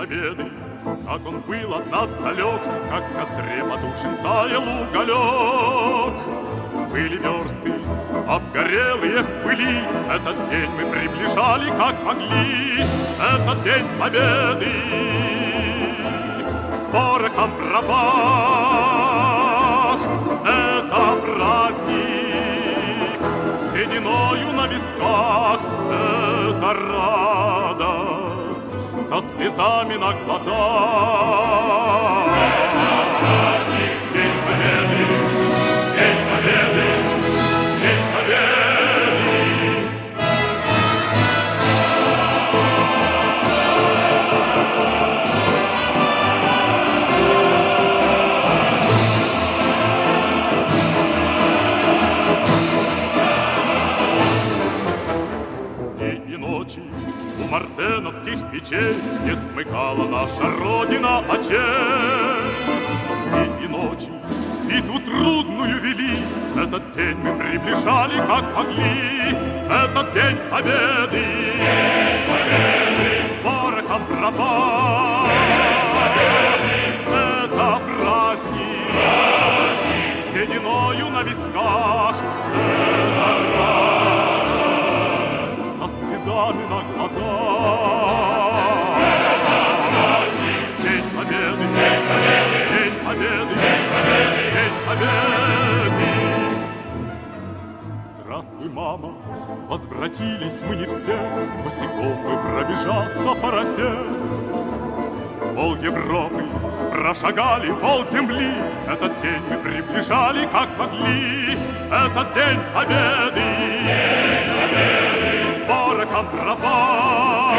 Победы, как он был от нас далек, как в костре потухшем таял уголек. Были версты, обгорелые в пыли, этот день мы приближали, как могли, этот день Победы. Порохом пропах, это праздник, сединою на висках, это радость со слезами на глазах. Это праздник, День Победы, День Победы, День Победы. Дни и ночи у мартеновских печей Не смыкала наша Родина очей. Дни и ночи битву трудную вели, Этот день мы приближали, как могли, Этот день победы, день победы, порохом пропах. Это праздник, праздник, сединою на висках, Это радость со слезами на глазах. Это праздник, День Победы, День Победы, День Победы, День Победы, День Победы. Здравствуй, мама, возвратились мы не все, Босиком бы пробежаться по росе. Пол Европы прошагали, пол земли, Этот день мы приближали, как могли, Этот день победы, день победы, порохом пропах.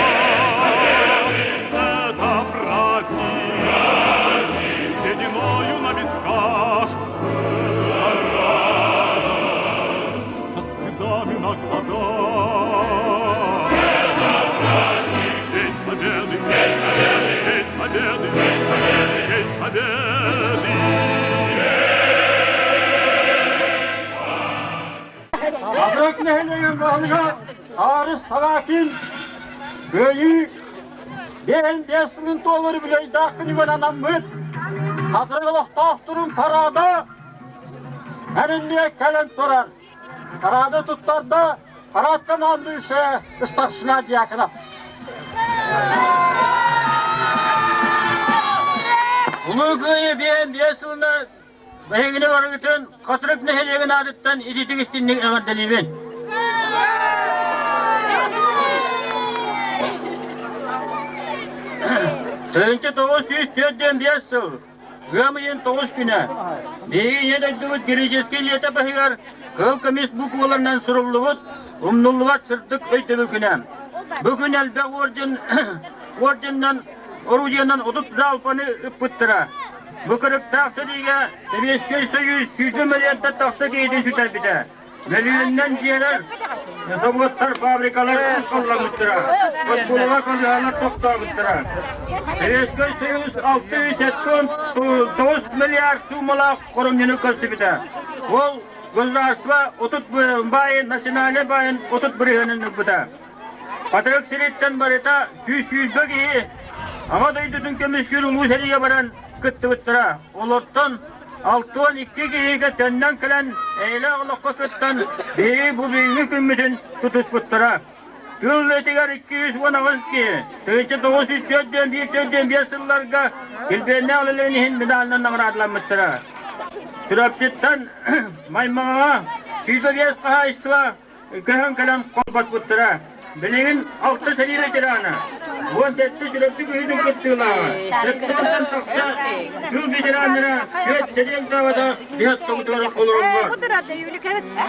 Это праздник, праздник, сединою на висках, Это радость со слезами на глазах. Это праздник, День Победы, День Победы, День Победы, День Победы, День Победы. Абырык нэһилиэгин баһылыга Арыс Табакин Кыайыы 55 сылын туолар үбүлүөйдээх күнүгэр анаммыт Хатырык олохтоохторун парада Эринниэ кэлэн турар. Парады туттарда парад командующая старшина Дьяконов. Улуу Кыайыы 55 сылына Биһигини барыгытын Хатырык нэһилиэгин аатыттан ититик истинник эҕэрдэлиибин. 1945 сыл ыам ыйын тоҕус күнэ биһиги Ийэ дойдубут героическай лето баһыгар кыһыл көмүс букваларынан суруллубут умнуллубат сырдык өйдөбүл күнэ. Бу күн элбэх орден орденынан орудиенан 30 залпаны ыппыттара. Бу кырыктаах сэриигэ Сэбиэскэй Союз сүүрбэ миллионтан тахса киһитин сүтэрбитэ. Мөлүйүөнүнэн дьиэлэр, собуоттар, фабрикалар тусхалламмыттара, оскуолалар, балыыһалар тохтообуттара. Сэбиэскэй Союз 679 миллиард суумалаах хоромньуну көрсүбүтэ. Ол государство 30 баайын, национальнай баайын 30 бырыһыанын ылбыта. Хатырык сириттэн барыта 120 киһи Аҕа дойдутун көмүскүүр улуу сэриигэ баран кыттыбыттара. Олортон 62 киһигэ төннөн кэлэн эйэлээх олоххо кыттан биһиги бу бүгүҥҥү күммүтүн тутуспуттара. Тыыл үлэтигэр 218 киһи 1904-1 сылларга килбиэннээх үлэлэрин иһин медалынан наҕараадаламмыттара. Чурапчыттан Маймаҕаҕа 105 хаһаайыстыба көһөн кэлэн холбоспуттара. Билигин алта сэрии ветерана, 17 Чурапчы күһүнүн кыттыылааҕа, сэттиттэн тахса тыыл ветераннара түөрт сэрии ылсаабата биһат тобутугар олороллор.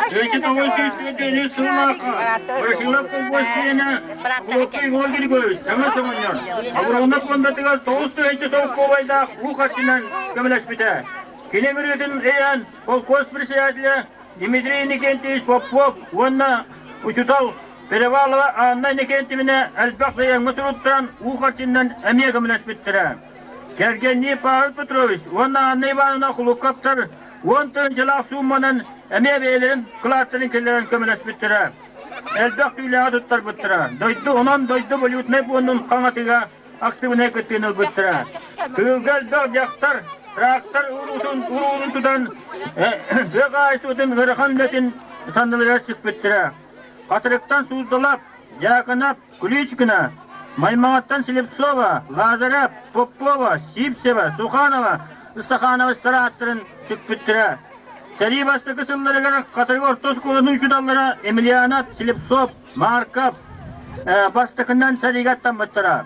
1994 сыллаахха Ворошилов колхоз чилиэнэ Хлопкой Егор Григорьевич саҥа соҥонньор оборона пуондатыгар 9000 солкуобайдаах уу харчынан көмөлөспүтэ. Кини бүрүөтүн өйөөн колхоз председателэ Дмитрий Иннокентьевич Попов уонна учутал Перевалова Анна Иннокентьевна элбэх сайыҥҥы суруттан уу харчынан эмиэ көмөлөспүттэрэ. Кэргэннии Павел Петрович уонна Анна Ивановна Хлуковтар 10 тыһыынчалаах суумманан эмиэ бэйэлэрин кылааттарын киллэрэн көмөлөспүттэрэ. Элбэх түүлээҕи туттарбыттара. Дойду онон дойду валютнай пуондун хаҥатыга актыыбынай кыттыыны ылбыттара. Тыылга элбэх дьахтар трактор уруулун тутан тыа хаһаайыстыбатын ыарахан үлэтин санныларыгар сүкпүттэрэ. Хатырыктан Суздалап, Дьаакынап, Ключкина, Маймаҕаттан Слепцова, Лазарев, Попова, Сивцева, Суханова, Стахановецтар ааттарын сүкпүттэрэ. Сэрии бастакы сылларыгар Хатырык орто оскуолатын учууталлара Емельянов, Слепцов, Марков бастакынан сэриигэ аттаммыттара.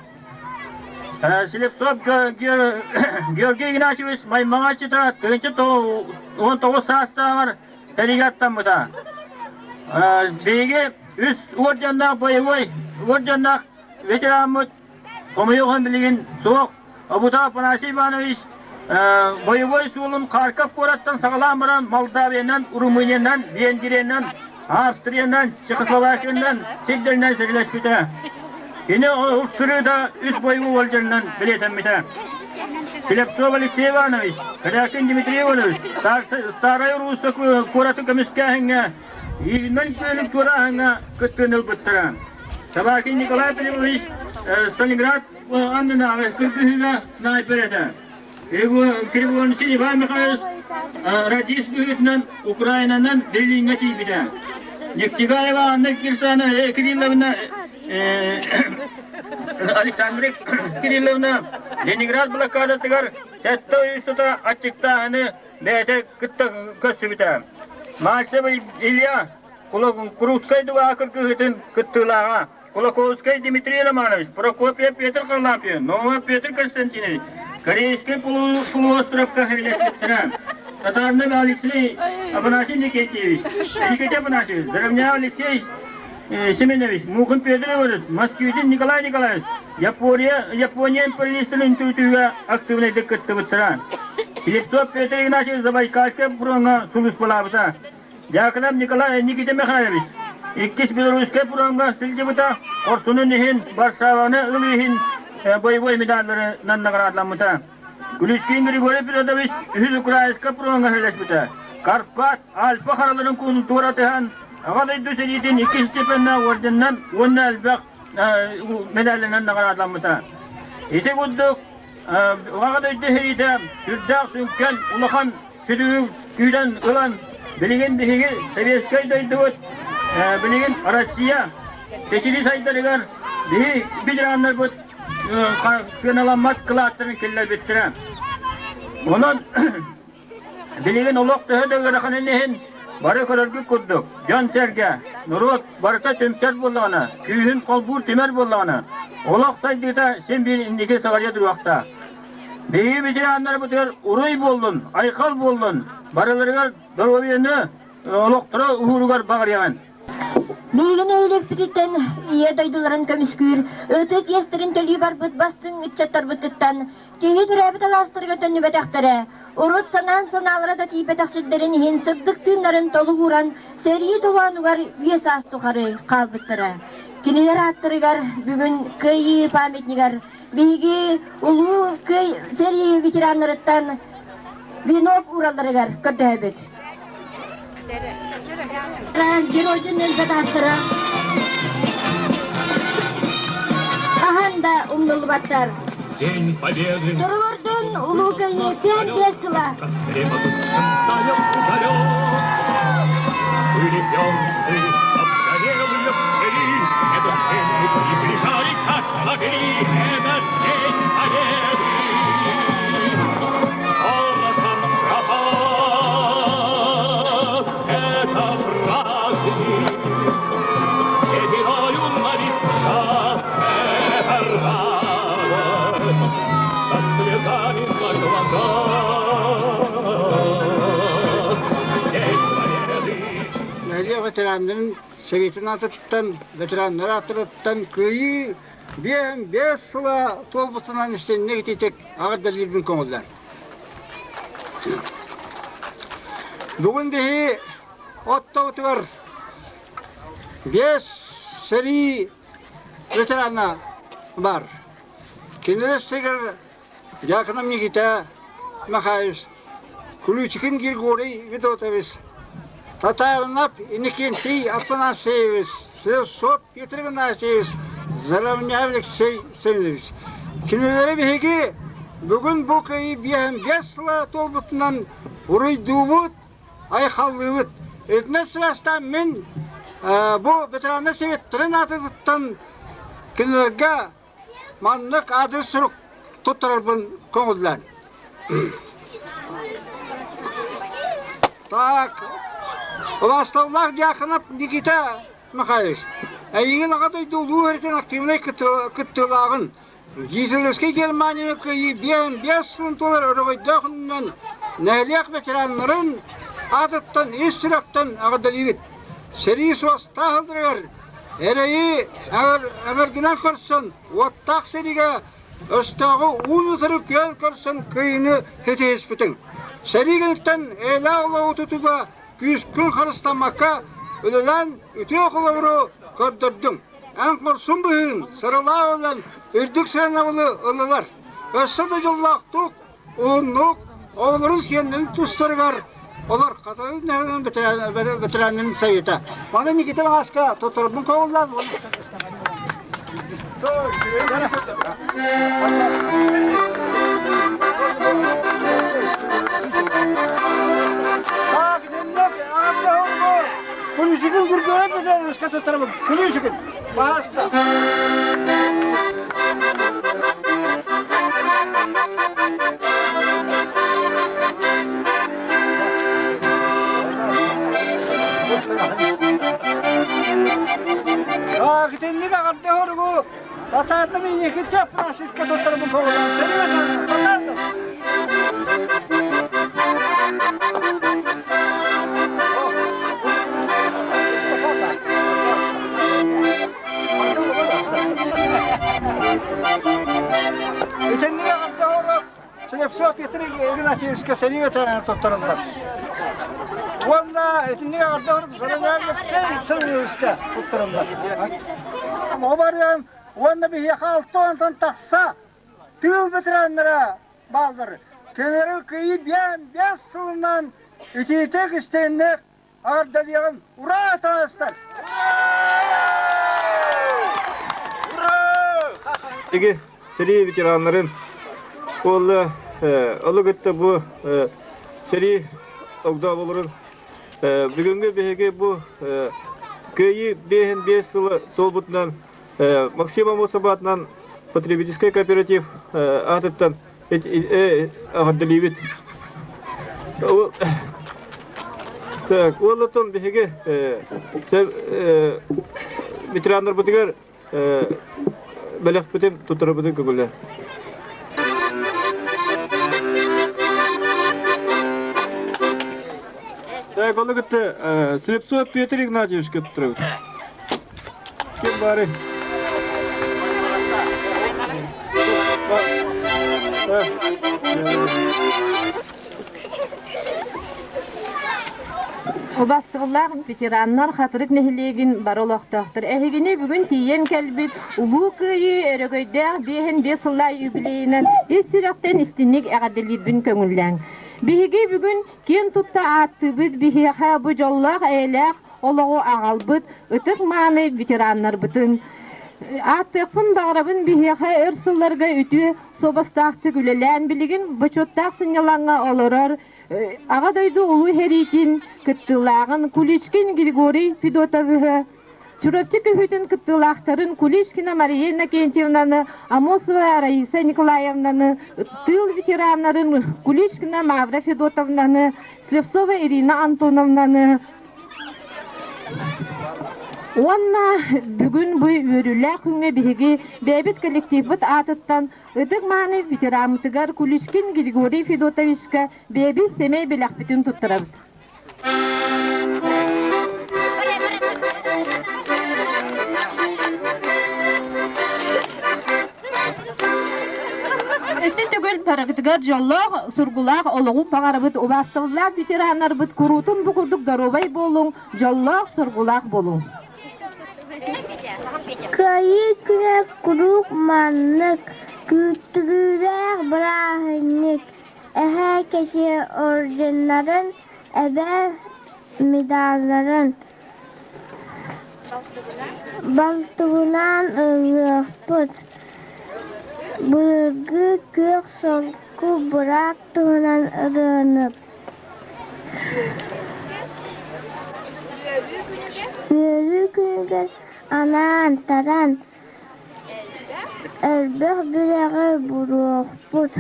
Слепцов Георгий Игнатьевич Маймаҕаччыта 19 саастааҕар сэриигэ аттаммыта. Биһиги үс уордьаннаах боевой уордьаннаах ветераммыт хомойуох билигин суох. Обутов Афанасий Иванович боевой суолун Харьков куораттан саҕалаан баран Молдавиянан, Румыниянан, Венгриянан, Австриянан, Чехословакиянан сирдэринэн сэриилэспитэ. Кини ол сырыыта үс боевой уордьанынан бэлиэтэммитэ. Слепцов Алексей Иванович, Корякин Дмитрий Иванович Старай Русса куораты көмүскээһиҥҥэ Ильмень күөлүн туорааһыҥҥа кыттыыны ылбыттара. Собакин Николай Петрович Сталинград аннынааҕы кыргыһыыга снайпер этэ. Кривоносин Иван Михайлович радист быһыытынан Украинанан Берлиҥҥэ тиийбитэ. Нефтегаева Анна Кирсановна Кирилловна Александра Кирилловна Ленинград блокадатыгар сэттэ ый устата аччыктааһыны бэйэтэ кытта көрсүбүтэ. Мальцев Илья Курскай дуга кыргыһыытын кыттыылааҕа. Кулаковскай Дмитрий Романович, Прокопьев Петр Харлампьев, Новов Петр Константинович, Корейскай полуостровка сэриилэспиттэрэ. Татарнов Алексей Афанасий Никитьевич, Никита Афанасьевич, Заровняев Алексей Семенович, Мухин Петр Иванович, Москвитин Николай Николаевич, Япония, Япония империалистарын үҥкүүтүгэр активнайдык кыттыбыттара. Слепцов Петр Игнатьевич Забайкальскай фроҥҥа сулууспалаабыта. Дьаакынап Николай Никита Михайлович иккис Белорусскай фроҥҥа сылдьыбыта, хорсунун иһин Варшаваны ылыы иһин боевой медалларынан наградламмыта. Күлүскин Григорий Федотович үһүс Украинскай фроҥҥа сэлэспитэ. Карпат, Альпа хараларын туоратыһан, Аҕа дойду сэриитин иккис степеннээх орденынан уонна элбэх медалынан наҕараадаламмыта. Ити курдук Аҕа дойду сэриитэ сүрдээх сүҥкэн улахан сүдүгү күүтэн ылан, билигин биһиги Советскай дойдубут, билигин Россия чэчирии сайдарыгар биһи ветераннарбыт сыаналаммат кылааттарын киллэрбиттэрэ. Онон Билигин олох төһө да ыараханын иһин, бары көрөргүт курдук, дьон-сэргэ, норуот барыта түмсэр буоллаҕына, күүһүн холбуур түмэр буоллаҕына, олох сайдыыта син биир инники саҕарыйа туруохтаах. Биһиги ветераннарбытыгар уруй буоллун, айхал буоллун, барыларыгар доруобуйаны, олохторо уһууругар баҕарыаҕын. Биһиги нэһилиэкпититтэн Ийэ дойдуларын көмүскүүр ытык иэстэрин төлүү барбыт бастыҥ ыччаттарбытыттан киһи төрөөбүт алаастарыгар төннүбэтэхтэрэ, урут санаан санаалара да тиийбэтэх сирдэрин иһин сырдык тыыннарын толук ууран сэрии толоонугар үйэ саас тухары хаалбыттара. Кинилэр ааттарыгар бүгүн Кыайыы памятнигар биһиги улуу сэрии ветераннарыттан венок ууралларыгар көрдөһөбүт. Геройдун өлбөт ааттара хаһан да умнуллубаттар. День Победы. Туругурдун Улуу Кыайыы 75 сыла. Были версты, обгорелые в пыли, Этот день мы приближали, как могли, Этот день Победы. Золотом пропах это праздник, Сединою на висках это радость, Со слезами на глазах. День Победы. Нэһилиэк ветераннарын Советын аатыттан, ветераннар ааттарыттан Кыайыы 55 сыла туолбутунан истинник ититик аҕырдалыырбын көҥүллэр. Бүгүн биһи оттобутугар биэс сэрии ветерана бар. Кинилэр сигэр Дьяконов Никита Михайлович, Ключикин Григорий Федотович, Татаринов Иннокентий Афанасьевич, Слепцов Петр Игнатьевич, Заровняев Алексей Сергеевич. Кинилэри биһиги бүгүн бу кыайыы 55 сыла туолбутунан уруйдуубут, айхаллыыбыт. Итинэн сыбаастаан мин бу ветераннар советтарын аатыттан кинилэргэ маннык аадырыс сурук туттарарбын көҥүллээн. Так, Убаасталлаах Дьаакынап Никита Михайлович, эйигин Аҕа дойду улуу эритин активнай кыттыылааҕын Гитлеровскай Германияны кыайыы 55 сылын туолар өрөгөйдөөх күнүнэн нэһилиэк ветераннарын аатыттан ис сүрэхтэн эҕэрдэлиибит. Сэрии суостаах сылларыгар эрэйи эҥэргинэн көрсөн, уоттаах сэриигэ өстөөҕү уун-утары күөн көрсөн кыайыыны ситиһиспитиҥ. Сэрии кэнниттэн эйэлээх олоҕу тутууга күүскүн харыстаммакка үлэлээн үтүө холобуру көрдөрдүҥ. Эн хорсун быһыын сыралаах ылан үрдүк сыанабылы ыллылар. Өссө да дьоллоохтук, уһуннук оҕолорун сиэннэрин тустарыгар олор Хатырык нэһилиэгин ветераннарын совета. Маны Никита Маҥааска туттарбын көҕүллээн Күлүсүгүн күргүөрэн бүтэ туттарабын. Күлүсүгүн. Бааста. Итинник аҕарда хоругу татаатым ийэкитэ Франциска туттарбын хоҕулаан татаатым. Итинник аҕарда хорук Слепцов Петр Игнатьевичка сэрии ветеранын туттарыллар. Уонна итинник аҕарда хорук Зараньян Алексей Савельевичка туттарыллар. Обарыан уонна биһиэхэ 6 тахса тыыл ветераннара бааллар. Кинилэри кыайыы 5 сылынан итиитик истинник Ардалиаҕын ураа таастар! Биһиги сэрии ветераннарын уонна ону кытта бу сэрии огдооболорун бүгүҥҥү биһиги бу Кыайыы 55 сыла туолбутунан Максим Аммосов аатынан потребительскай кооператив аатыттан эҕэрдэлиибит. Так, уоллатон биһиги ветераннарбытыгар бэлэхпитин туттарабытын көҥүлэ. Так, ону кытта Слепцов Петр Игнатьевич туттарабыт. Ким бары? Убастыбыллаах ветераннар Хатырык нэһилиэгин бары олохтоохтор. Эһигини бүгүн тиийэн кэлбит Улуу Кыайыы өрөгөйдөөх 55 сыллаах юбилейынан ис сүрэхтэн истинник эҕэрдэлиирбин көҥүллээҥ. Биһиги бүгүн киэн тутта ааттыыбыт биһиэхэ бу дьоллоох эйэлээх олоҕу аҕалбыт ытык-мааны ветераннарбытын ааттыахпын баҕарабын биһиэхэ өр сылларга үтүө суобастаахтык үлэлээн билигин бочуоттаах сынньалаҥҥа олорор Аҕа дойду улуу сэриитин кыттыылааҕын Куличкин Григорий Федотовиһы, Чурапчы көһүүтүн кыттыылаахтарын Куличкина Мария Иннокентьевнаны, Амосова Раиса Николаевнаны, тыыл ветераннарын Куличкина Мавра Федотовнаны, Слепцова Ирина Антоновнаны уонна бүгүн бу үөрүүлээх күҥҥэ биһиги бэйэбит коллективбыт аатыттан ытык-мааны ветераммытыгар Куличкин Григорий Федотовичка бэйэбит сэмэй бэлэхпитин туттарабыт. Өссө төгүл барыгытыгар дьоллоох, сургулаах олоҕу баҕарабыт, убаастабыллаах ветераннарбыт куруутун бу курдук доруобай буолуҥ, дьоллоох, сургулаах буолуҥ. Кыайыы күнэ куруук маннык күүттүрүүлээх бырааһынньык, эһээ кэтиэ орденнарын, эбээ медалларын Балтыбынаан ыллыахпыт. Былыргы күөх соргу быраак туһунан ырыаны Үөрүү күнүгэр анаан таран элбэх бирэҕи буруохпут,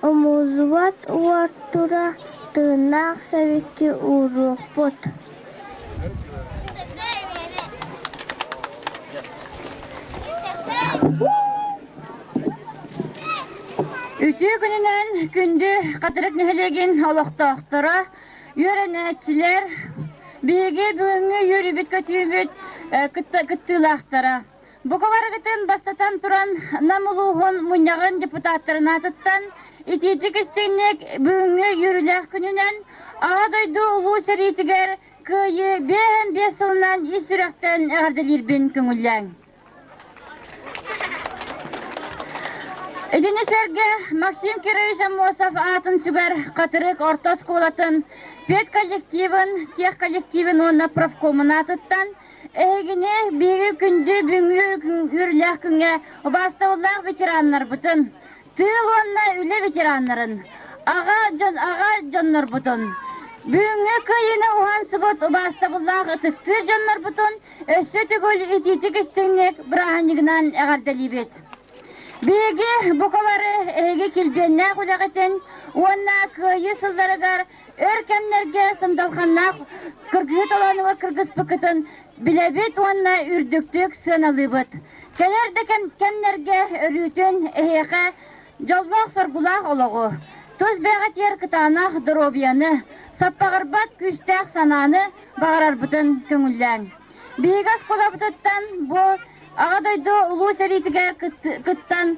умуллубат уот тура тыыннаах сэбикки ууруохпут. Үтүө күнүнэн күндү Хатырык нэһилиэгин олохтоохторо, үөрэнээччилэр, биһиги бүгүҥҥү үөрүүбүт-көтүүбүт кыттыылаахтара. Бука барыгытын бастатан туран Нам улууһун мунньаҕын депутаттарын аатыттан итиитик истиҥник бүгүҥҥү үөрүүлээх күнүнэн Аҕа дойду Улуу сэриитигэр Кыайыы 55 сылынан ис сүрэхтэн эҕэрдэлиирбин көҥүллээҥ. Итини сэргэ Максим Кирович Аммосов аатын сүгэр Хатырык орто оскуолатын педколлективын, техколлективын уонна профкомун аатыттан эһигини биһиги күндү бүгүҥҥү үөрүүлээх күҥҥэ убаастабыллаах ветераннарбытын, тыыл уонна үлэ ветераннарын, аҕа дьон аҕа дьоннорбутун, бүгүҥҥү кыайыыны уһансыбыт убаастабыллаах ытыктыыр дьоннорбутун өссө төгүл итиитик истиҥник бырааһынньыгынан эҕэрдэлиибит. Биһиги букалары эһиги килбиэннээх үлэҕитин уонна кыайыы сылларыгар өр кэмнэргэ сындалханнаах кыргыһыы толоонугар кыргыспыккытын билэбит уонна үрдүктүк сыаналыыбыт. Кэлэр да кэмнэргэ өрүүтүн эһиэхэ дьоллоох-соргулаах олоҕу, тус бэйэҕитигэр кытаанах доруобуйаны, саппаҕырбат күүстээх санааны баҕарарбытын көҥүллээҥ. Биһиги оскуолабытыттан бу Аҕа дойду Улуу сэриитигэр кыттан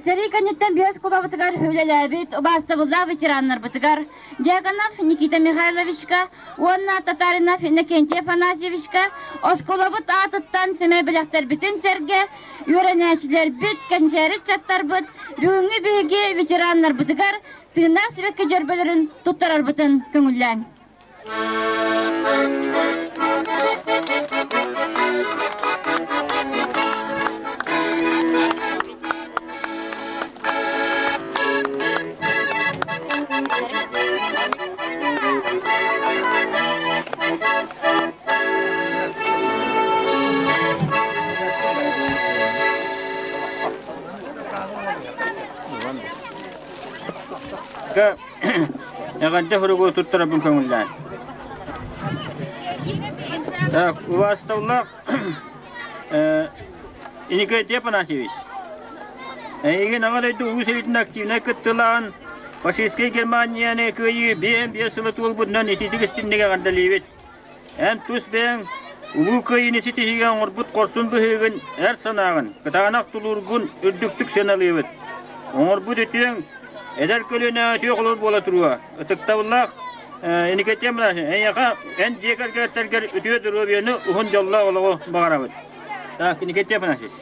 сэрии кэнниттэн биһи оскуолабытыгар үлэлээбит убаастабыллаах ветераннарбытыгар Дьяконов Никита Михайловичка уонна Татаринов Иннокентий Афанасьевичка оскуолабыт аатыттан сэмэй бэлэхтэрбитин сэргэ үөрэнээччилэрбит, кэнчээри ыччаттарбыт бүгүҥҥү биһиги ветераннарбытыгар тыыннаах сибэкки дьөрбөлөрүн туттарарбытын көҥүллээҥ. Эҕэрдэ суругу туттарабын көҥүллээн. Так, убаастабыллаах Николай Афанасьевич, эйигин Аҕа дойду Улуу сэриитин активнай кыттыылааҕын фашистскай Германияны кыайыы 55 сыла туолбутунан итиитик истинник эҕэрдэлиибит. Эн тус бэйэҥ Улуу Кыайыыны ситиһиигэ оҥорбут хорсун быһыыгын, эр санааҕын, кытаанах тулуургун үрдүктүк сыаналыыбыт. Оҥорбут үтүөҥ эдэр көлүөнэ үтүө холобур буола туруо. Ытыктабыллаах Инникитин эйиэхэ эн дьиэ кэргэттэргэр үтүө доруобуйаны, уһун дьоллоох олоҕу баҕарабыт. Так, Никита Афанасьевич.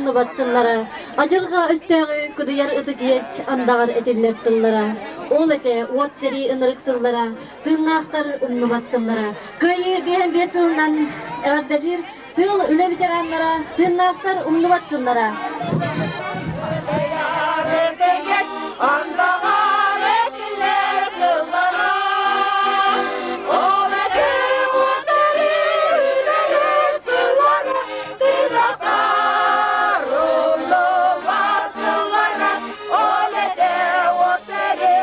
Нубат сыллара адьырҕа өстөөҕү кыдыйар ытык иэс андаҕар этиллэр тыллара, ол этэ уот сэрии ынырык сыллара, тыыннаахтар умнубат сыллара. Кыайыы 55 сылынан эҕэрдэлиир тыыл үлэ ветераннара, тыыннаахтар умнубат сыллара. Андаҕар этиллэр тыллара, ол этэ уот сэрии сыллара, тыыннаахтар умнубат сыллара, ол этэ уот сэрии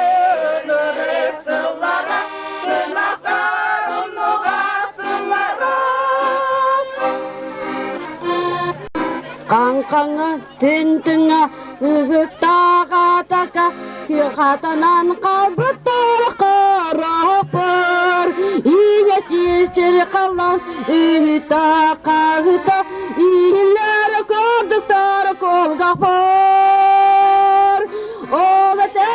ынырык сыллара, тыыннаахтар умнубат сыллара. Хаҥ-хаҥа, түн-түҥҥэ, ыһыктаах атака, кыахатанан хаалбыттар харааппар. Ийэ сир халлаан ыһыта-хаһыта, иһиллэр курдуктар кулгаахпар. Ол этэ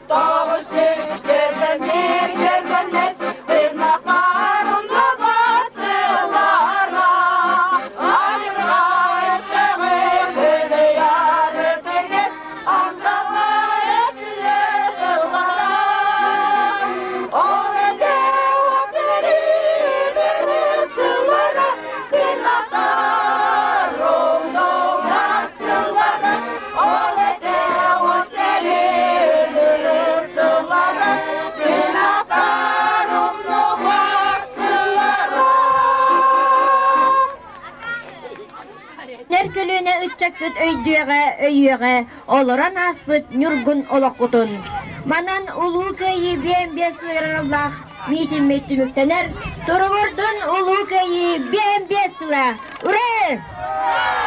941 тыынахтар умнубат сыллара. Айырға өттөҕү кыдыйар ытыгыс, антамар өтүлэ тыллара. Ол этэ сыллара, тыынахтар умнубат сыллара. Ол этэ сыллара, тыынахтар умнубат сыллара. Нэр көлүөнэ ыччаккыт өйдүөҕэ, өйүөҕэ, олорон ааспыт ньургун олоххутун. Манан Улуу Кыайыы биэн биэс сылыгар миитиммит түмүктэнэр. Туругурдун Улуу Кыайыы биэн биэс сыла! Ура!